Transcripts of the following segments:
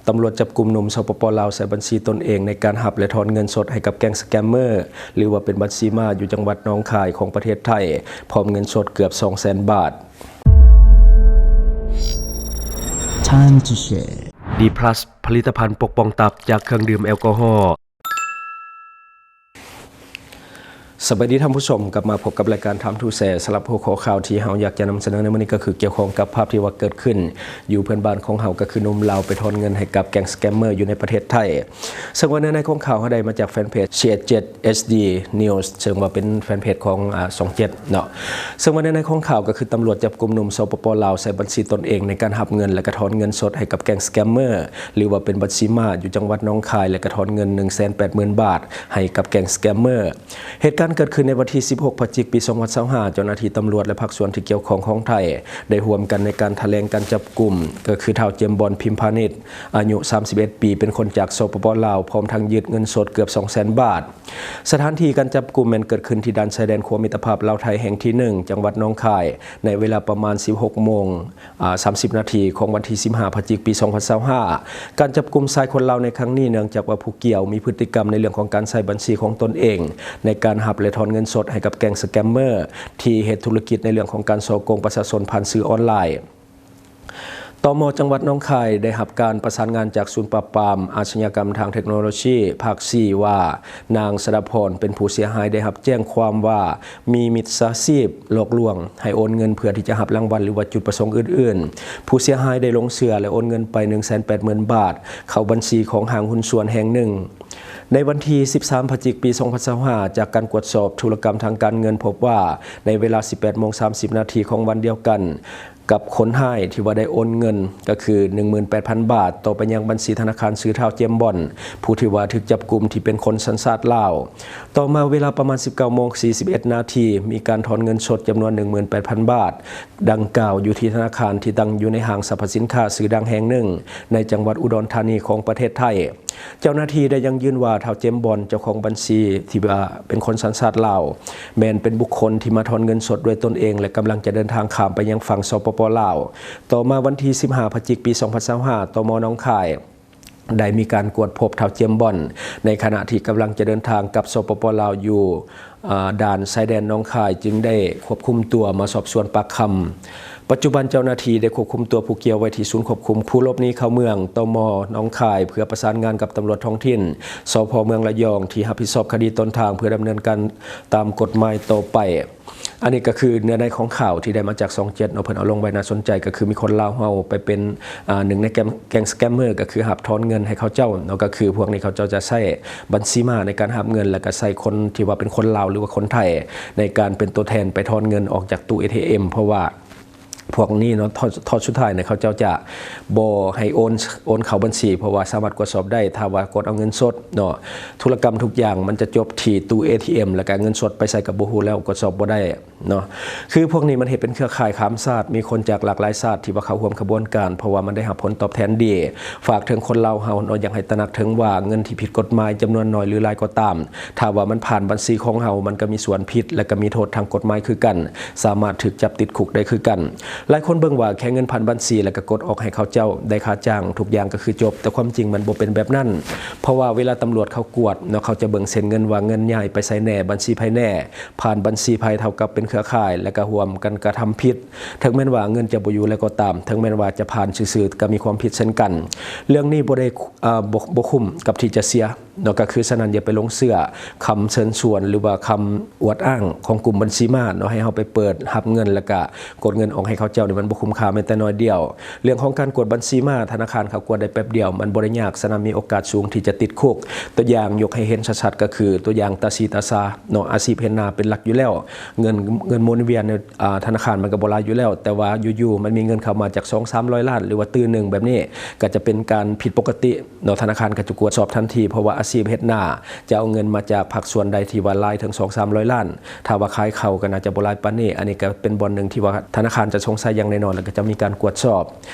ຕຳຫຼວດຈັບກຸມໜຸ່ມ ສປປ ລາວ ໃຊ້ບັນຊີຕົນເອງໃນການຮັບ ແລະ ຖອນເງິນສົດໃຫ້ກັບແກ້ງສະແກມເມີ ຫຼືວ່າເປັນບັນຊີມ້າ ຢູ່ຈັງຫວັດໜອງຄາຍຂອງປະເທດໄທ ພ້ອມເງິນສົດເກືອບສອງແສນບາດ. Time to share. ດີພລັສ ຜະລິດຕະພັນປົກປ້ອງຕັບຈາກເຄື່ອງດື່ມແອລກໍຮໍ. ສະບາຍດີທ່ານຜູ້ຊົມ, ກັບມາພົບກັບລາຍການ Time to Share. ສຳລັບຫົວຂໍ້ຂ່າວທີ່ເຮົາຢາກຈະນຳສະເໜີໃນມື້ນີ້ ກໍຄືກ່ຽວຂ້ອງກັບພາບທີ່ວ່າເກີດຂຶ້ນຢູ່ເພື່ອນບ້ານຂອງເຮົາ, ກໍຄືໜຸ່ມລາວໄປຖອນເງິນໃຫ້ກັບແກ້ງສະແກມເມີຢູ່ໃນປະເທດໄທ. ເຊິ່ງວ່າເນື້ອໃນຂອງຂ່າວເຮົາໄດ້ມາຈາກແຟນເພຈ ເຊເຈັດ ເອັດດີ ນິວສ໌ ເຊິ່ງວ່າເປັນແຟນເພຈຂອງ ອາ ຊ່ອງເຈັດເນາະ. ເຊິ່ງວ່າເນື້ອໃນຂອງຂ່າວກໍຄືຕຳຫຼວດຈັບກຸມໜຸ່ມ ສປປ ລາວ ໃຊ້ບັນຊີຕົນເອງໃນການຮັບເງິນ ແລະ ກະຖອນເງິນສົດໃຫ້ກັບແກ້ງສະແກມເມີ ຫຼືວ່າເປັນບັນຊີມ້າ ຢູ່ຈັງຫວັດໜອງຄາຍ ແລະ ກະຖອນເງິນໜຶ່ງແສນແປດໝື່ນບາດໃຫ້ກັບແກ້ງສະແກມເມີ. ເຫດການເກີດຂຶ້ນໃນວັນທີສິບຫົກ ພະຈິກ ປີສອງພັນຊາວຫ້າ ເຈົ້າໜ້າທີ່ຕຳຫຼວດ ແລະ ພາກສ່ວນທີ່ກ່ຽວຂ້ອງຂອງໄທ ໄດ້ຮ່ວມກັນໃນການຖະແຫຼງການຈັບກຸມ ກໍຄືທ້າວ ເຈມບອນ ພິມພານິດ ອາຍຸສາມສິບເອັດປີ ເປັນຄົນຈາກ ສປປ ລາວ ພ້ອມທັງຍຶດເງິນສົດເກືອບສອງແສນບາດ. ສະຖານທີ່ການຈັບກຸມແມ່ນເກີດຂຶ້ນທີ່ດ່ານຊາຍແດນຂົວມິດຕະພາບລາວໄທແຫ່ງທີໜຶ່ງ ຈັງຫວັດໜອງຄາຍ ໃນເວລາປະມານສິບຫົກໂມງ ອາ ສາມສິບນາທີ ຂອງວັນທີສິບຫ້າ ພະຈິກ ປີສອງພັນຊາວຫ້າ. ການຈັບກຸມຊາຍຄົນລາວໃນຄັ້ງນີ້ ເນື່ອງຈາກວ່າຜູ້ກ່ຽວມີພຶດຕິກຳໃນເລື່ອງຂອງການໃຊ້ບັນຊີຂອງຕົນເອງ ໃນການຮັບ ແລະ ຖອນເງິນສົດໃຫ້ກັບແກ້ງສະແກມເມີ ທີ່ເຮັດທຸລະກິດໃນເລື່ອງຂອງການສໍ້ໂກງປະຊາຊົນຜ່ານສື່ອອນລາຍ. ຕມ ຈັງຫວັດໜອງຄາຍ ໄດ້ຮັບການປະສານງານຈາກສູນປາບປາມອາຊະຍາກຳທາງເທັກໂນໂລຊີ ພາກສີ່ ວ່າ ນາງ ສະດາພອນ ເປັນຜູ້ເສຍຫາຍ ໄດ້ຮັບແຈ້ງຄວາມວ່າ ມີມິດສາຊີບຫຼອກລວງໃຫ້ໂອນເງິນເພື່ອທີ່ຈະຮັບລາງວັນ ຫຼືວ່າຈຸດປະສົງອື່ນໆ. ຜູ້ເສຍຫາຍໄດ້ຫຼົງເຊື່ອ ແລະ ໂອນເງິນໄປໜຶ່ງແສນແປດໝື່ນບາດ ເຂົ້າບັນຊີຂອງຫ້າງຫຸ້ນສ່ວນແຫ່ງໜຶ່ງ. ໃນວັນທີສິບສາມ ພະຈິກ ປີສອງພັນຊາວຫ້າ ຈາກການກວດສອບທຸລະກຳທາງການເງິນ ພົບວ່າໃນເວລາສິບແປດໂມງສາມສິບນາທີຂອງວັນດຽວກັນ ກັບຄົນຮ້າຍທີ່ວ່າໄດ້ໂອນເງິນ ກໍຄືໜຶ່ງໝື່ນແປດພັນບາດ ຕໍ່ໄປຍັງບັນຊີທະນາຄານຊື່ທ້າວ ເຈມບອນ ຜູ້ທີ່ວ່າຖືກຈັບກຸມ ທີ່ເປັນຄົນສັນຊາດລາວ. ຕໍ່ມາເວລາປະມານສິບເກົ້າໂມງສີ່ສິບເອັດນາທີ ມີການຖອນເງິນສົດຈຳນວນໜຶ່ງໝື່ນແປດພັນບາດດັ່ງກ່າວ ຢູ່ທີ່ທະນາຄານທີ່ຕັ້ງຢູ່ໃນຫ້າງສັບພະສິນຄ້າຊື່ດັງແຫ່ງໜຶ່ງໃນຈັງຫວັດອຸດອນທານີຂອງປະເທດໄທ. ເຈົ້າໜ້າທີ່ໄດ້ຢັ້ງຢືນວ່າ ທ້າວ ເຈມບອນ ເຈົ້າຂອງບັນຊີທີ່ວ່າເປັນຄົນສັນຊາດລາວ ແມ່ນເປັນບຸກຄົນທີ່ມາຖອນເງິນສົດດ້ວຍຕົນເອງ ແລະ ກຳລັງຈະເດີນທາງຂ້າມໄປຍັງຝັ່ງ ສປປ ລາວ. ຕໍ່ມາວັນທີສິບຫ້າ ພະຈິກ ປີສອງພັນຊາວຫ້າ ຕມ ໜອງຄາຍ ໄດ້ມີການກວດພົບທ້າວ ເຈມບອນ ໃນຂະນະທີ່ກຳລັງຈະເດີນທາງກັບ ສປປ ລາວ ຢູ່ ອາ ດ່ານຊາຍແດນໜອງຄາຍ ຈຶ່ງໄດ້ຄວບຄຸມຕົວມາສອບສວນປາກຄຳ. ປັດຈຸບັນເຈົ້າໜ້າທີ່ໄດ້ຄວບຄຸມຕົວຜູ້ກ່ຽວໄວ້ທີ່ສູນຄວບຄຸມຜູ້ຫຼົບໜີເຂົ້າເມືອງ ຕມ ໜອງຄາຍ ເພື່ອປະສານງານກັບຕຳຫຼວດທ້ອງຖິ່ນ ສພ ເມືອງລະຍອງ ທີ່ຮັບຜິດຊອບຄະດີຕົ້ນທາງ ເພື່ອດຳເນີນການຕາມກົດໝາຍຕໍ່ໄປ. ອັນນີ້ກໍຄືເນື້ອໃນຂອງຂ່າວທີ່ໄດ້ມາຈາກຊ່ອງເຈັດເນາະ, ເພິ່ນເອົາລົງໄວ້ໜ້າສົນໃຈ ກໍຄືມີຄົນລາວເຮົາໄປເປັນ ອາ ໜຶ່ງໃນແກມ ແກ້ງສະແກມເມີ ກໍຄືຮັບຖອນເງິນໃຫ້ເຂົາເຈົ້າເນາະ, ກໍຄືພວກນີ້ເຂົາເຈົ້າຈະໃຊ້ບັນຊີມ້າໃນການຮັບເງິນ ແລ້ວກໍໃຊ້ຄົນທີ່ວ່າເປັນຄົນລາວ ຫຼືວ່າຄົນໄທ ໃນການເປັນຕົວແທນໄປຖອນເງິນອອກຈາກຕູ້ ເອທີເອັມ ເພາະວ່າ ພວກນີ້ເນາະ ທອດ ທອດສຸດທ້າຍເນຍ ເຂົາເຈົ້າຈະບໍ່ໃຫ້ໂອນ ໂອນເຂົ້າບັນຊີ ເພາະວ່າສາມາດກວດສອບໄດ້ ຖ້າວ່າກົດເອົາເງິນສົດເນາະ. ທຸລະກຳທຸກຢ່າງມັນຈະຈົບທີ່ຕູ້ ເອທີເອັມ ແລ້ວກະເງິນສົດໄປໃສກໍບໍ່ຮູ້ແລ້ວ ກວດສອບບໍ່ໄດ້ເນາະ. ຄືພວກນີ້ມັນເຮັດເປັນເຄືອຂ່າຍຂ້າມຊາດ ມີຄົນຈາກຫຼາກຫຼາຍຊາດທີ່ວ່າເຂົ້າຮ່ວມຂະບວນການ ເພາະວ່າມັນໄດ້ຮັບຜົນຕອບແທນດີ. ຝາກເຖິງຄົນລາວເຮົາເນາະ ຢາກໃຫ້ຕະໜັກເຖິງວ່າເງິນທີ່ຜິດກົດໝາຍຈຳນວນໜ້ອຍ ຫຼື ຫຼາຍກໍຕາມ ຖ້າວ່າມັນຜ່ານບັນຊີຂອງເຮົາ ມັນກໍມີສ່ວນຜິດ ແລະ ກໍມີໂທດທາງກົດໝາຍຄືກັນ ສາມາດຖືກຈັບຕິດຄຸກໄດ້ຄືກັນ. ຫຼາຍຄົນເບິ່ງວ່າແຄ່ເງິນຜ່ານບັນຊີ ແລ້ວກໍກົດອອກໃຫ້ເຂົາເຈົ້າໄດ້ຄ່າຈ້າງ ທຸກຢ່າງກໍຄືຈົບ, ແຕ່ຄວາມຈິງມັນບໍ່ເປັນແບບນັ້ນ. ເພາະວ່າເວລາຕຳຫຼວດເຂົາກວດເນາະ ເຂົາຈະເບິ່ງເສັ້ນເງິນວ່າເງິນຍ້າຍໄປໃສແດ່ ບັນຊີໃຜແດ່ ຜ່ານບັນຊີໃຜ ເທົ່າກັບເປັນເຄືອຂ່າຍ ແລ້ວກໍຮ່ວມກັນກະທຳຜິດ. ເຖິງແມ່ນວ່າເງິນຈະບໍ່ຢູ່ແລ້ວກໍຕາມ, ເຖິງແມ່ນວ່າຈະຜ່ານຊື່ໆ ກໍມີຄວາມຜິດເຊັ່ນກັນ. ເລື່ອງນີ້ບໍ່ໄດ້ ເອີ ບໍ່ ບໍ່ຄຸ້ມກັບທີ່ຈະເສຍ ເນາະ ກໍຄືສະນັ້ນຢ່າໄປຫຼົງເຊື່ອຄຳເຊີນຊວນ ຫຼືວ່າຄຳອວດອ້າງຂອງກຸ່ມບັນຊີມ້າເນາະ ໃຫ້ເຮົາໄປເປີດຮັບເງິນ ແລ້ວກະກົດເງິນອອກໃຫ້ເຂົາເຈົ້ານີ້ ມັນບໍ່ຄຸ້ມຄ່າແມ້ແຕ່ໜ້ອຍດຽວ. ເລື່ອງຂອງການກວດບັນຊີມ້າ ທະນາຄານເຂົາກວດໄດ້ແປັບດຽວ ມັນບໍ່ໄດ້ຍາກ, ສະນັ້ນມີໂອກາດສູງທີ່ຈະຕິດຄຸກ. ຕົວຢ່າງຍົກໃຫ້ເຫັນຊັດໆ ກໍຄືຕົວຢ່າງຕາສີຕາສາເນາະ ອາຊີບເຮັດນາເປັນຫຼັກຢູ່ແລ້ວ ເງິນ ເງິນໝູນວຽນໃນ ອາ ທະນາຄານມັນກໍບໍ່ຫຼາຍຢູ່ແລ້ວ, ແຕ່ວ່າຢູ່ໆມັນມີເງິນເຂົ້າມາຈາກສອງສາມຮ້ອຍລ້ານ ຫຼືວ່າຕື້ໜຶ່ງແບບນີ້ ກໍຈະເປັນການຜິດປົກກະຕິ ເນາະ ທະນາຄານກໍຈະກວດສອບທັນທີ ເພາະວ່າອາຊີບເຮັດນາຈະເອົາເງິນມາຈາກພາກສ່ວນໃດທີ່ວ່າຫຼາຍເຖິງສອງສາມຮ້ອຍລ້ານ, ຖ້າວ່າຂາຍເຂົ້າກໍໜ້າຈະບໍ່ຫຼາຍປານນີ້. ອັນນີ້ກໍເປັນບ່ອນໜຶ່ງທີ່ວ່າທະນາຄານຈະສົງໄສຢ່າງແນ່ນອນ ແລ້ວກໍຈະມີການກວດສອບ.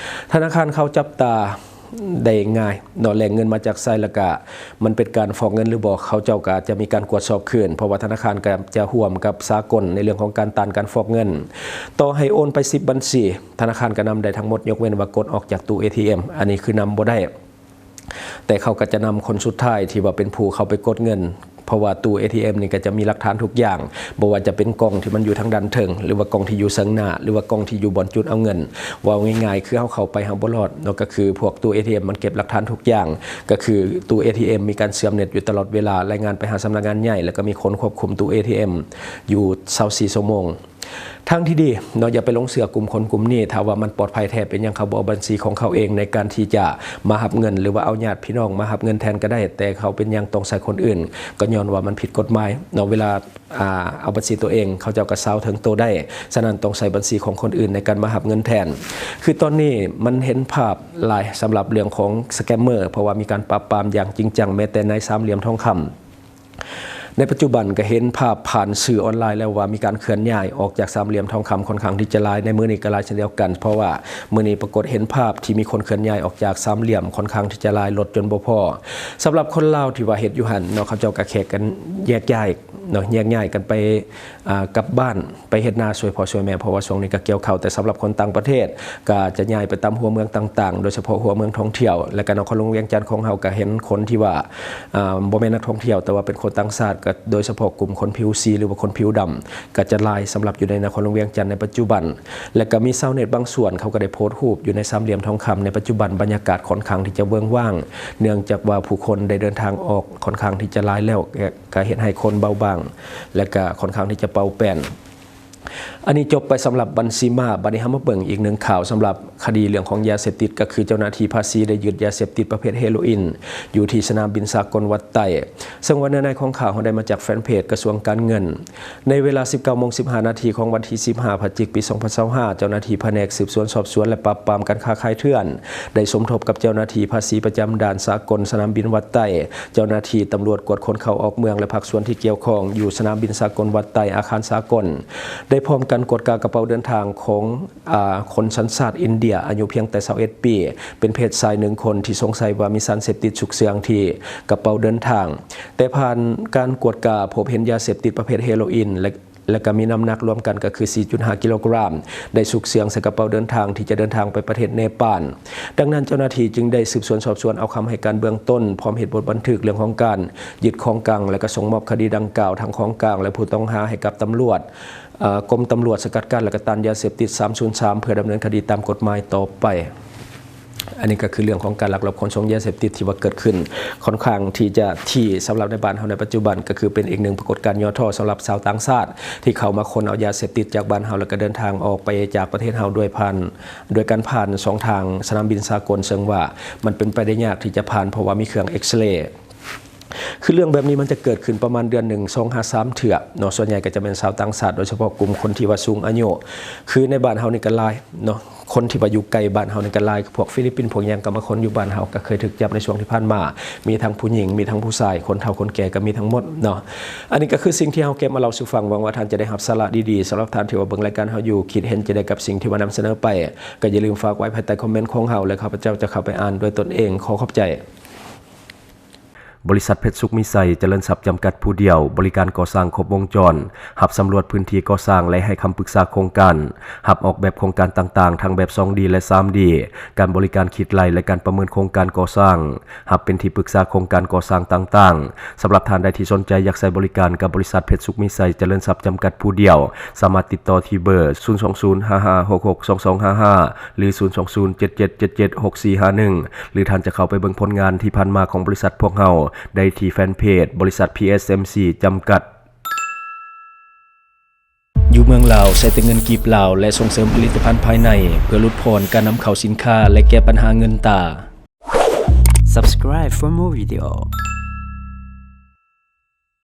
ທະນາຄານເຂົາຈັບຕາໄດ້ງ່າຍເນາະ ແຫຼ່ງເງິນມາຈາກໃສ ແລ້ວກະມັນເປັນການຟອກເງິນຫຼືບໍ່ ເຂົາເຈົ້າກໍຈະມີການກວດສອບຄືນ ເພາະວ່າທະນາຄານກໍຈະຮ່ວມກັບສາກົນໃນເລື່ອງຂອງການຕ້ານການຟອກເງິນ. ຕໍ່ໃຫ້ໂອນໄປສິບບັນຊີ ທະນາຄານກໍນຳໄດ້ທັງໝົດ ຍົກເວັ້ນວ່າກົດອອກຈາກຕູ້ ເອທີເອັມ ອັນນີ້ຄືນຳບໍ່ໄດ້. ແຕ່ເຂົາກໍຈະນຳຄົນສຸດທ້າຍທີ່ວ່າເປັນຜູ້ເຂົ້າໄປກົດເງິນ ເພາະວ່າຕູ້ເອທີເອັມນີ້ກໍຈະມີຫຼັກຖານທຸກຢ່າງ, ບໍ່ວ່າຈະເປັນກ້ອງທີ່ມັນຢູ່ທາງດ້ານເທິງ ຫຼືວ່າກ້ອງທີ່ຢູ່ເຊິ່ງໜ້າ ຫຼືວ່າກ້ອງທີ່ຢູ່ບ່ອນຈຸດເອົາເງິນ. ເວົ້າງ່າຍໆ ຄືເຮົາເຂົ້າໄປເຮົາບໍ່ລອດເນາະ, ກໍຄືພວກຕູ້ເອທີເອັມມັນເກັບຫຼັກຖານທຸກຢ່າງ, ກໍຄືຕູ້ເອທີເອັມມີການເຊື່ອມເນັດຢູ່ຕະຫຼອດເວລາ, ລາຍງານໄປຫາສຳນັກງານໃຫຍ່ ແລ້ວກໍມີຄົນຄວບຄຸມຕູ້ເອທີເອັມຢູ່ຊາວສີ່ຊົ່ວໂມງ. ທາງທີ່ດີເນາະ ຢ່າໄປຫຼົງເຊື່ອກຸ່ມຄົນກຸ່ມນີ້. ຖ້າວ່າມັນປອດໄພແທ້ ເປັນຫຍັງເຂົາບໍ່ເອົາບັນຊີຂອງເຂົາເອງໃນການທີ່ຈະມາຮັບເງິນ ຫຼືວ່າເອົາຍາດພີ່ນ້ອງມາຮັບເງິນແທນກໍໄດ້, ແຕ່ເຂົາເປັນຫຍັງຕ້ອງໃຊ້ຄົນອື່ນ? ກໍຍ້ອນວ່າມັນຜິດກົດໝາຍເນາະ. ເວລາ ອ່າ ເອົາບັນຊີຕົວເອງ ເຂົາເຈົ້າກໍຊາວເຖິງໂຕໄດ້, ສະນັ້ນຕ້ອງໃຊ້ບັນຊີຂອງຄົນອື່ນໃນການມາຮັບເງິນແທນ. ຄືຕອນນີ້ມັນເຫັນພາບຫຼາຍສຳລັບເລື່ອງຂອງສະແກມເມີ, ເພາະວ່າມີການປາບປາມຢ່າງຈິງຈັງ ແມ້ແຕ່ໃນສາມຫຼ່ຽມທອງຄຳ. ໃນປັດຈຸບັນກໍເຫັນພາບຜ່ານສື່ອອນລາຍແລ້ວວ່າມີການເຄື່ອນຍ້າຍອອກຈາກສາມຫຼ່ຽມທອງຄຳຄ່ອນຂ້າງທີ່ຈະຫຼາຍ, ໃນມື້ນີ້ກໍຫຼາຍເຊັ່ນດຽວກັນ, ເພາະວ່າມື້ນີ້ປາກົດເຫັນພາບທີ່ມີຄົນເຄື່ອນຍ້າຍອອກຈາກສາມຫຼ່ຽມຄ່ອນຂ້າງທີ່ຈະຫຼາຍ, ລົດຈົນບໍ່ພໍ. ສຳລັບຄົນລາວທີ່ວ່າເຮັດຢູ່ຫັ້ນເນາະ, ເຂົາເຈົ້າກໍແຍກກັນແຍກຍ້າຍເນາະ, ແຍກຍ້າຍກັນໄປ ອ່າ ກັບບ້ານໄປເຮັດນາຊ່ວຍພໍ່ຊ່ວຍແມ່, ເພາະວ່າຊ່ວງນີ້ກໍກ່ຽວເຂົ້າ. ແຕ່ສຳລັບຄົນຕ່າງປະເທດກໍຈະຍ້າຍໄປຕາມຫົວເມືອງຕ່າງໆ, ໂດຍສະເພາະຫົວເມືອງທ່ອງທ່ຽວ, ແລະກະນະຄອນຫຼວງວຽງຈັນຂອງເຮົາກໍເຫັນຄົນທີ່ວ່າ ອ່າ ບໍ່ແມ່ນນັກທ່ອງທ່ຽວ ແຕ່ວ່າເປັນຄົນຕ່າງຊາດ, ກໍໂດຍສະເພາະກຸ່ມຄົນຜິວສີ ຫຼືວ່າຄົນຜິວດຳ ກໍຈະຫຼາຍສຳລັບຢູ່ໃນນະຄອນຫຼວງວຽງຈັນໃນປັດຈຸບັນ. ແລະກະມີຊາວເນັດບາງສ່ວນ ເຂົາກໍໄດ້ໂພສຮູບຢູ່ໃນສາມຫຼ່ຽມທອງຄຳໃນປັດຈຸບັນ, ບັນຍາກາດຄ່ອນຂ້າງທີ່ຈະເວີ້ງວ້າງ ເນື່ອງຈາກວ່າຜູ້ຄົນໄດ້ເດີນທາງອອກຄ່ອນຂ້າງທີ່ຈະຫຼາຍແລ້ວ, ກໍເຮັດໃຫ້ຄົນເບົາບາງ ແລະກະຄ່ອນຂ້າງທີ່ຈະເປົ່າແປນ. ອັນນີ້ຈົບໄປສຳລັບບັນຊີມ້າ. ບັດນີ້ເຮົາມາເບິ່ງອີກໜຶ່ງຂ່າວສຳລັບຄະດີເລື່ອງຂອງຢາເສບຕິດ, ກໍຄືເຈົ້າໜ້າທີ່ພາສີໄດ້ຍຶດຢາເສບຕິດປະເພດເຮໂຣອິນ ຢູ່ທີ່ສະໜາມບິນສາກົນວັດໄຕ. ເຊິ່ງວ່າເນື້ອໃນຂອງຂ່າວເຮົາໄດ້ມາຈາກແຟນເພຈກະຊວງການເງິນ. ໃນເວລາສິບເກົ້າໂມງສິບຫ້ານາທີຂອງວັນທີສິບຫ້າ ພະຈິກ ປີສອງພັນຊາວຫ້າ, ເຈົ້າໜ້າທີ່ພະແນກສືບສວນສອບສວນ ແລະ ປາບປາມການຄ້າຂາຍເຖື່ອນ ໄດ້ສົມທົບກັບເຈົ້າໜ້າທີ່ພາສີປະຈຳດ່ານສາກົນສະໜາມບິນວັດໄຕ, ເຈົ້າໜ້າທີ່ຕຳຫຼວດກວດຄົນເຂົ້າອອກເມືອງ ແລະ ພາກສ່ວນທີ່ກ່ຽວຂ້ອງຢູ່ສະໜາມບິນສາກົນວັດໄຕ, ອາຄານສາກົນ ໄດ້ພ້ອມກັນກວດກາກະເປົາເດີນທາງຂອງ ອາ ຄົນສັນຊາດອິນເດຍ ອາຍຸພຽງແຕ່ຊາວເອັດປີ ເປັນເພດຊາຍໜຶ່ງຄົນ ທີ່ສົງໄສວ່າມີສານເສບຕິດຊຸກເຊື່ອງທີ່ກະເປົາເດີນທາງ. ແຕ່ຜ່ານການກວດກາພົບເຫັນຢາເສບຕິດປະເພດເຮໂຣອິນ ແລະ ແລະກະມີນ້ຳໜັກລວມກັນກໍຄືສີ່ຈຸດຫ້າກິໂລກຣາມ ໄດ້ຊຸກເຊື່ອງໃສ່ກະເປົາເດີນທາງທີ່ຈະເດີນທາງໄປປະເທດເນປານ. ດັ່ງນັ້ນເຈົ້າໜ້າທີ່ຈຶ່ງໄດ້ສືບສວນສອບສວນເອົາຄຳໃຫ້ການເບື້ອງຕົ້ນ ພ້ອມເຮັດບົດບັນທຶກເລື່ອງຂອງການຍຶດຂອງກາງ ແລະກະສົ່ງມອບຄະດີດັ່ງກ່າວ ທັງຂອງກາງ ແລະ ຜູ້ຕ້ອງຫາໃຫ້ກັບຕຳຫຼວດ ເອີ ກົມຕຳຫຼວດສະກັດກັ້ນ ແລະກະຕ້ານຢາເສບຕິດສາມສູນສາມ ເພື່ອດຳເນີນຄະດີຕາມກົດໝາຍຕໍ່ໄປ. ອັນນີ້ກໍຄືເລື່ອງຂອງການລັກລອບຂົນສົ່ງຢາເສບຕິດທີ່ວ່າເກີດຂຶ້ນຄ່ອນຂ້າງທີ່ຈະຖີ່ສຳລັບໃນບ້ານເຮົາໃນປັດຈຸບັນ, ກໍຄືເປັນອີກໜຶ່ງປາກົດການຫຍໍ້ທໍ້ສຳລັບຊາວຕ່າງຊາດທີ່ເຂົ້າມາຂົນເອົາຢາເສບຕິດຈາກບ້ານເຮົາ ແລ້ວກໍເດີນທາງອອກໄປຈາກປະເທດເຮົາ ດ້ວຍຜ່ານ ດ້ວຍການຜ່ານຊ່ອງທາງສະໜາມບິນສາກົນ, ເຊິ່ງວ່າມັນເປັນໄປໄດ້ຍາກທີ່ຈະຜ່ານ ເພາະວ່າມີເຄື່ອງເອັກສະເຣ. ຄືເລື່ອງແບບນີ້ມັນຈະເກີດຂຶ້ນປະມານເດືອນໜຶ່ງສອງຫາສາມເທື່ອເນາະ, ສ່ວນໃຫຍ່ກໍຈະແມ່ນຊາວຕ່າງຊາດ ໂດຍສະເພາະກຸ່ມຄົນທີ່ວ່າສູງອາຍຸ. ຄືໃນບ້ານເຮົານີ້ກໍຫຼາຍເນາະ, ຄົນທີ່ວ່າຢູ່ໃກ້ບ້ານເຮົານີ້ກໍຫຼາຍ, ພວກຟີລິບປິນ ພວກຫຍັງກໍມາຂົນຢູ່ບ້ານເຮົາ, ກໍເຄີຍຖືກຈັບໃນຊ່ວງທີ່ຜ່ານມາ, ມີທັງຜູ້ຍິງ ມີທັງຜູ້ຊາຍ, ຄົນເຖົ້າຄົນແກ່ກໍມີທັງໝົດເນາະ. ອັນນີ້ກໍຄືສິ່ງທີ່ເຮົາເກັບມາເລົ່າສູ່ຟັງ, ຫວັງວ່າທ່ານຈະໄດ້ຮັບສາລະດີໆ. ສຳລັບທ່ານທີ່ວ່າເບິ່ງລາຍການເຮົາຢູ່ ຄິດເຫັນຈັ່ງໃດກັບສິ່ງທີ່ວ່ານຳສະເໜີໄປ, ກໍຢ່າລືມຝາກໄວ້ພາຍໃຕ້ຄອມເມັນຂອງເຮົາ ແລະ ຂ້າພະເຈົ້າຈະເຂົ້າໄປອ່ານດ້ວຍຕົນເອງ. ຂໍຂອບໃຈ. ບໍລິສັດເພັດສຸກມີໄຊຈະເລີນຊັບຈຳກັດຜູ້ດຽວ, ບໍລິການກໍ່ສ້າງຄົບວົງຈອນ, ຮັບສຳຫຼວດພື້ນທີ່ກໍ່ສ້າງ ແລະ ໃຫ້ຄຳປຶກສາໂຄງການ, ຮັບອອກແບບໂຄງການຕ່າງໆ ທັງແບບສອງດີ ແລະ ສາມດີ, ການບໍລິການຄິດໄລ່ ແລະ ການປະເມີນໂຄງການກໍ່ສ້າງ, ຮັບເປັນທີ່ປຶກສາໂຄງການກໍ່ສ້າງຕ່າງໆ. ສຳລັບທ່ານໃດທີ່ສົນໃຈຢາກໃຊ້ບໍລິການກັບບໍລິສັດເພັດສຸກມີໄຊຈະເລີນຊັບຈຳກັດຜູ້ດຽວ, ສາມາດຕິດຕໍ່ທີ່ເບີ ສູນສອງສູນ ຫ້າຫ້າຫົກຫົກ ສອງສອງຫ້າຫ້າ ຫຼື ສູນສອງສູນ ເຈັດເຈັດເຈັດເຈັດ ຫົກສີ່ຫ້າໜຶ່ງ ຫຼື ທ່ານຈະເຂົ້າໄປເບິ່ງຜົນງານທີ່ຜ່ານມາຂອງບໍລິສັດພວກເຮົາໄດ້ທີ່ແຟນເພຈ ບໍລິສັດ ພີເອສເອັມຊີ ຈຳກັດ. ຢູ່ເມືອງລາວ ໃຊ້ແຕ່ເງິນກີບລາວ ແລະ ສົ່ງເສີມຜະລິດຕະພັນພາຍໃນ ເພື່ອຫຼຸດຜ່ອນການນຳເຂົ້າສິນຄ້າ ແລະ ແກ້ບັນຫາເງິນຕາ. Subscribe for more video.